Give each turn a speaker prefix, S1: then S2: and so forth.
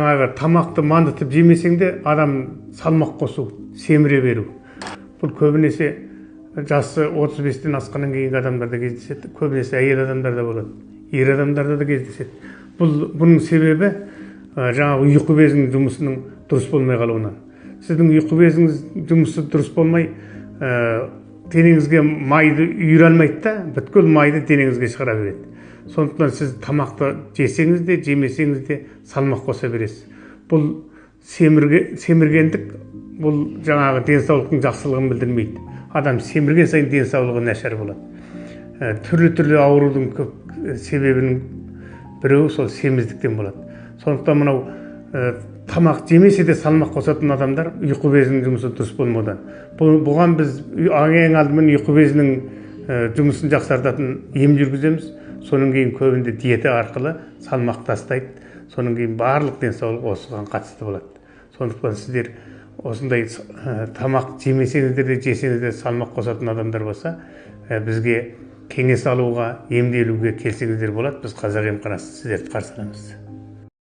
S1: Жаңағы тамақты мандытып жемесең де, адам салмақ қосу, семіре беру. Бұл көбінесе жасы 35-тен асқаннан кейінгі адамдарда кездеседі, көбінесе әйел адамдарда болады, ер адамдарда да кездеседі. Бұның себебі жаңағы ұйқы безінің жұмысының дұрыс болмай қалуынан. Сіздің ұйқы безіңіз жұмысы дұрыс болмай, денеңізге майды үйіре алмайды да, бүткіл майды денеңізге шығара береді. Сондықтан сіз тамақты жесеңіз де, жемесеңіз де салмақ қоса бересіз. Бұл семіргендік, бұл жаңағы денсаулықтың жақсылығын білдірмейді. Адам семірген сайын денсаулығы нашар болады. Түрлі-түрлі аурудың көп себебінің біреуі сол семіздіктен болады. Сондықтан мынау тамақ жемесе де салмақ қосатын адамдар ұйқы безінің жұмысы дұрыс болмаудан. Бұған біз ең алдымен ұйқы безінің жұмысын жақсартатын ем жүргіземіз. Содан кейін көбінде диета арқылы салмақ тастайды. Содан кейін барлық денсаулық осыған қатысты болады. Сондықтан сіздер осындай тамақ жемесеңіздер де, жесеңіздер де салмақ қосатын адамдар болса, бізге кеңес алуға, емделуге келсеңіздер болады. Біз Қазақ емханасы сіздерді қарсы аламыз.